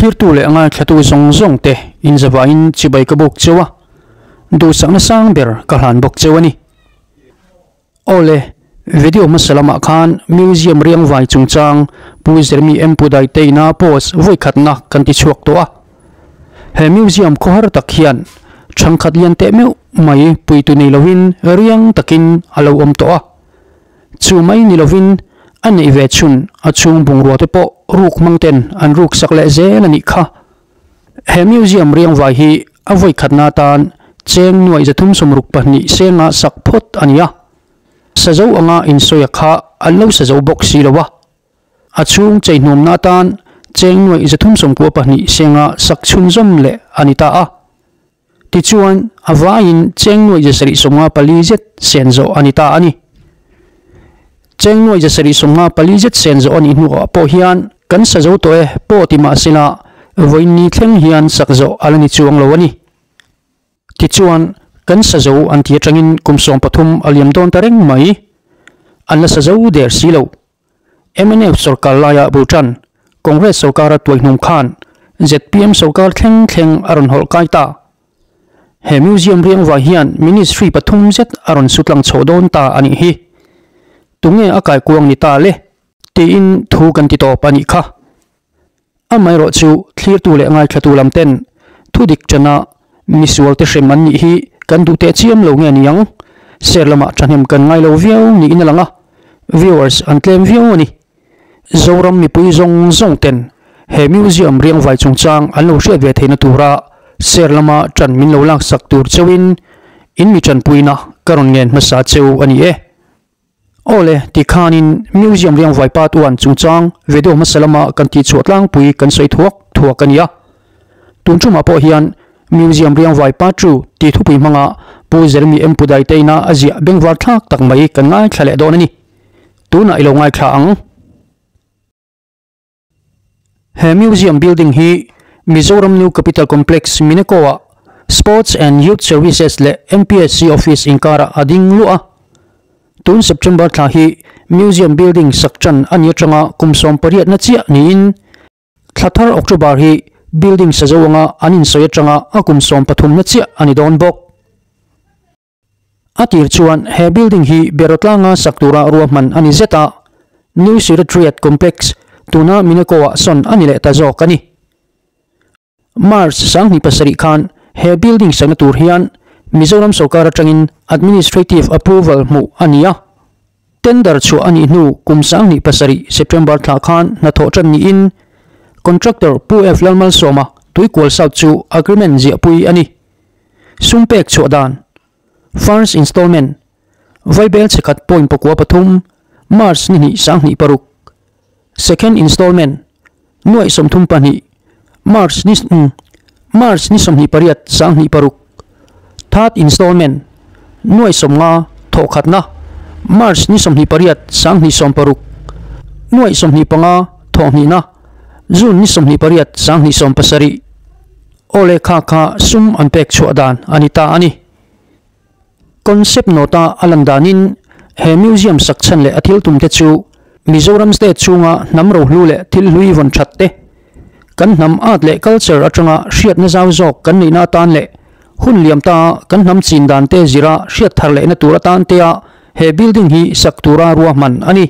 Thlirtu leh ngaithlatu zawng zawng te inzavain chibai ka buk cheu a, duhsakna sang ber ka hlan bawk cheu a ni. Awle, video hmasa lamah khan Museum riangvai chungchang Pu Jeremy M Pudai teina post vawikhatna kan ti chhuak tawh a. He museum khawhar tak hian thangkhat lian teh meuh mai puitu nei lovin riang takin a lo awm tawh a. Chu mai ni lovin a neih ve chhun a chhung bungrua te pawh ruk hmang ten an ruk sak leh zel a nih kha. He museum riangvai hi a vawikhatna atan cheng nuaih 362 senga sak phawt a ni a. Sazo anga insawi a kha an lo sazo bawk si lo a. A chhung cheihnawmna atan cheng nuaih 392 senga sak chhunzawm leh a ni ta a. Tichuan, a vaiin cheng nuaih 754 zet sen zawh a ni ta a ni. Cheng nuaih 754 zet sen zawh a nih hnuah pawh hian kan sa zo tawh e pawh ti mah sela vawiin ni thleng hian sak zawh a la ni chuang lo a ni. Tichuan, kan sa zo an ti atangin kum 13 a liam dawn ta reng mai. An la sa zo der si lo. Mnf sorkar laia Bhutan Congress sorkara tuaihnum khan zpm sorkar thleng thleng a rawn hawlh kai ta. He museum riangvai hian ministry pathum zet a rawn sutlang chhoh dawn ta a nih hi. Tunge a kaikuang ni ta le? Tiin thu kan ti tawp a nih kha. Amaherawh chu thlirtu leh ngaithlatu lam ten thu dik tana misual te hrem an nih hi kan duh teh chiam lo nge niang? Share lamah thahnem kan ngai lo viau niin a lang a, viewers an tlem viau a ni. Zoram mipui zawng zawng ten he museum riangvai chungchang an lo hriat ve theihna tura share lama tan min lo laksak tur cheuhin in mi tanpuina ka rawn ngen hmasa cheu a ni e. Awle, tikhanin Museum riangvai part one chungchang video hmasa lama kan tihchhuah tlangpui kan sawi thuak thuak a ni a. Tun tumah pawh hian Museum riangvai part two tih thupui hmanga Pu Jeremy M Pudai teina a ziah bengvar thlak tak mai kan ngaithla leh dawn a ni. Tunah i lo ngaithla ang. He museum building hi Mizoram New Capital Complex Mineko-ah Sports and Youth Services leh MPSC Office inkarah a ding luah a. Tun September thla hi museum building sak tan a ni atanga kum 18 na chiah niin thla thar October hi building sa zo anga an insawi atanga a kum 13 na chiah a ni dawn bawk. A tir chuan he building hi Berotlanga sak tura ruahman a ni zet a, New Secretariat Complex tuna Mineko-ah sawn a ni leh ta zawk a ni. March 2007 khan he building sakna tur hian Mizoram sorkar atangin administrative approval hmuh a ni a. Tender chhuah a nih hnu kum 2007 September thla khan hnathawh tan niin contractor Pu F Lalmalsawma Tuikual South chu agreement ziahpui a ni. Sum pek chhuah dan, First installment, Vaibel chhekhat point pakua pathum, March ni hnih 2006. Second installment, nuaih 32, March ni March ni 28 2006. Third installment, nuaih 50 thawhkhatna, March ni 28 2016. Nuaih 25 thawhhnihna, June ni 28 2017. Awle kha kha sum an pek chhuah dan a ni ta a ni. Concept note a a lan danin he museum sak chhan leh a thil tum te chu Mizoram state chhunga hnam rohlu leh thil hlui vawn that te, kan hnam art leh culture atanga hriatna zau zawk kan neihna atan leh hun liam ta kan hnam chin dan te zira hriat thar lehna tur atan tea he building hi sak tura ruahman a ni.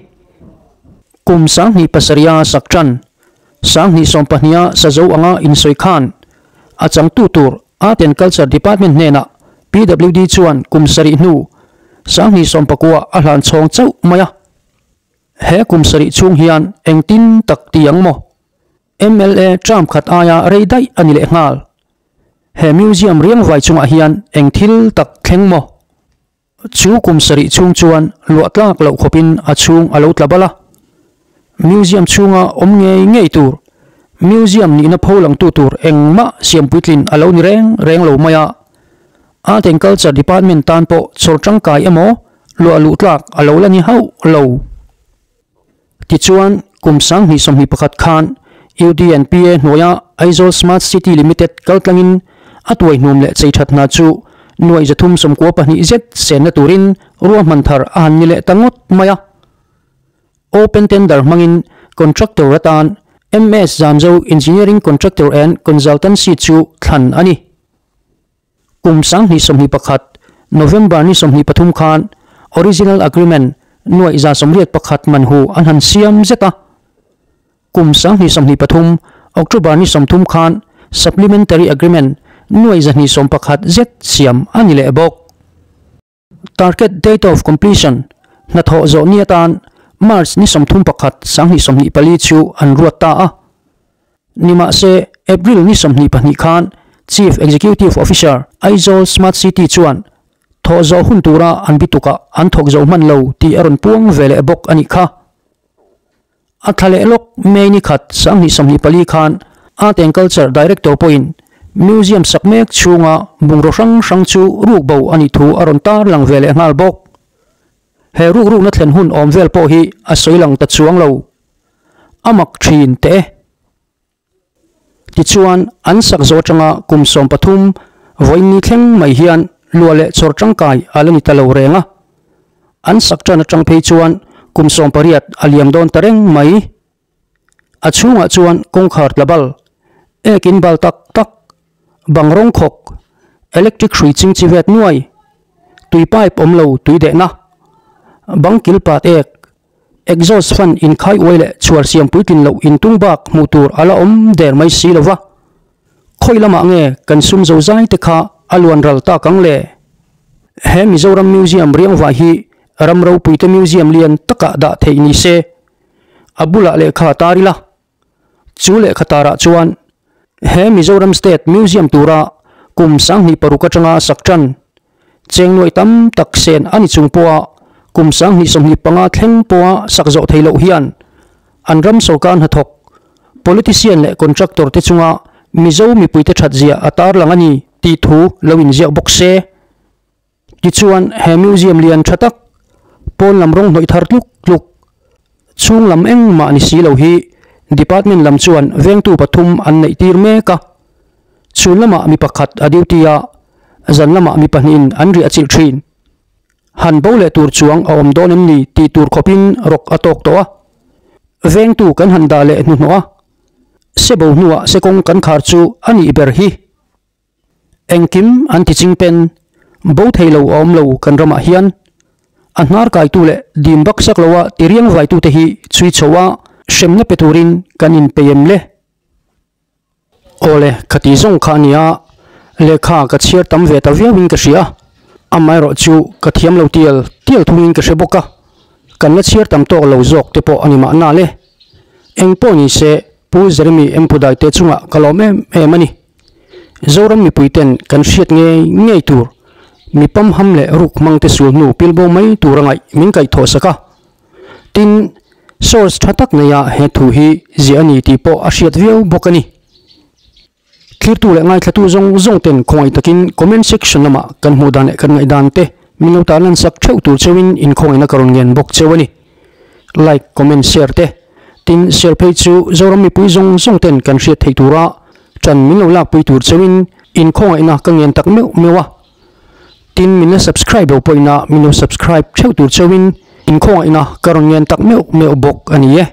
Kum 2007 a sak tan 2012 a sazo anga insawi khan a changtu tur Art and Culture Department hnenah PWD chuan kum sarih hnu 2019 a hlan chhawng chauh mai a. He kum sarih chhung hian engtin tak ti ang maw? MLA term khat aia rei daih a ni leh nghal. He museum riangvai chungah hian eng thil tak thleng maw? Chu kum sarih chhung chuan luah tlak loh khawpin a chhung a lo tla bal a. Museum chhunga awm ngei ngei tur, museum nihna pho langtu tur engmah siam puitlin a lo ni reng reng lo mai a. Art and Culture Department tan pawh chhawr tangkai emaw luah luh tlak a lo la ni hauh lo. Tichuan, kum 2021 khan UDNPA hnuaia Aizawl Smart City Limited kaltlangin a tuaihnum leh cheithat hna chu nuaih 392 zet senna turin ruahman thar a han ni leh ta ngawt mai a. Open tender hmangin contractor atan MS Zamzo Engineering Contractor and Consultancy chu thlan a ni. Kum 2021 November ni 23 khan Original Agreement nuaih 181 man hu an han siam zet a. Kum 2023 October ni 30 khan Supplementary Agreement nuaih 211 zet siam a ni leh bawk. Target date of completion, hnathawh zawh ni atan March ni 31 2024 chu an ruat ta a. Nimahse, April ni 22 khan Chief Executive Officer, Aizawl Smart City chuan thawh zawh hun tura an bitukah an thawk zo hman lo tih a rawn puang ve leh bawk a nih kha. A thla leh lawk May ni khat 2024 khan Art and Culture Director pawhin Museum sak mek chhunga bungraw hrang hrang chu ruk bo a nih thu a rawn tar lang ve leh nghal bawk. He ruk rukna thlen hun awm vel pawh hi a sawi lang ta chuang lo. A mak thin teh e. Tichuan, an sak zawh atanga kum 13 vawiin ni thleng mai hian luah leh chawr tangkai a la ni ta lo reng a. An sak tan atang phei chuan kum 18 a liam dawn ta reng mai. A chhungah chuan kawngkhar tla bal, ekin bal tak tak, bang rawng khawk, electric hrui ching chi vet nuai, tui pipe awm lo tui dehna, bang kil pat ek, exhaust fan inkhai uai leh chhuar siam puitlin loh intung bak hmuh tur a la awm der mai si lo va. Khawi lamah nge kan sum zo zai te kha a luan ral tak ang le? He Mizoram Museum riangvai hi ram ropuite museum lian takah dah theih ni se. A bulah lehkha tar ila. Chu lehkha tarah chuan he Mizoram State Museum tura kum 2006 atanga sak tan cheng nuaih tam tak sen a ni chung pawha kum 2025 thleng pawha sak zawh thei loh hian an ram sorkar hnathawk, politician leh contractor te chunga Mizo mipuite thatzia a tarlang a ni tih thu lo inziak bawk se. Tichuan, he museum lian tha tak, pawn lam rawng hnawih thar tluk tluk, chhung lam engmah ni si lo hi department lam chuan vengtu pathum an neih tir mek a. Chhun lamah mi pakhat a duty a, zan lamah mi pahnihin an riah chilh thin. Han bo leh tur chuang a awm dawn em ni tih tur khawpin rawk a tawk tawh a. Vengtu kan han dah leh hnuhnawh a, se bo hnuah se kawng kan khar chu a nih ber hi. Engkim an ti ching pen, bo thei lo a awm lo kan ramah hian. A hnar kaitu leh dim bak sak loa ti riang vaitute hi chhui chho a hremna pe turin kan inpei em le? Awle, khati zawng kha a nia, lehkha ka chhiar tam ve ta viauin ka hria. Amaherawh chu ka thiam lo tial tial thungin ka hre bawk a, kan la chhiar tam tawk lo zawk te pawh a ni mahna le. Eng pawh ni se, Pu Jeremy Empudaite chungah ka lawm em em a ni. Zoram mipuiten kan hriat ngei ngei tur, mi pamham leh ruk hmangte sul hnu pilbo mai tur a ngaih min kaihthawh sak a. Tin, source tha tak neia he thu hi ziah a ni tih pawh a hriat viau bawk a ni. Thlirtu leh ngaithlatu zawng zawng ten khawngaih takin comment section lamah kan hmuh dan leh kan ngaihdan te min lo tarlan sak theuh tur cheuhin inkhawngaihna ka rawn ngen bawk cheu a ni. Like, comment, share te. Tin, share phei chu Zoram mipui zawng zawng ten kan hriat theih tura ṭan min lo lakpui tur cheuhin inkhawngaihna ka ngen tak meuh meuh a. Tin, min la subscribe lo pawhin a min lo subscribe theuh tur cheuhin inkhawngaihna ka rawn ngen tak meuh meuh bawk a ni e.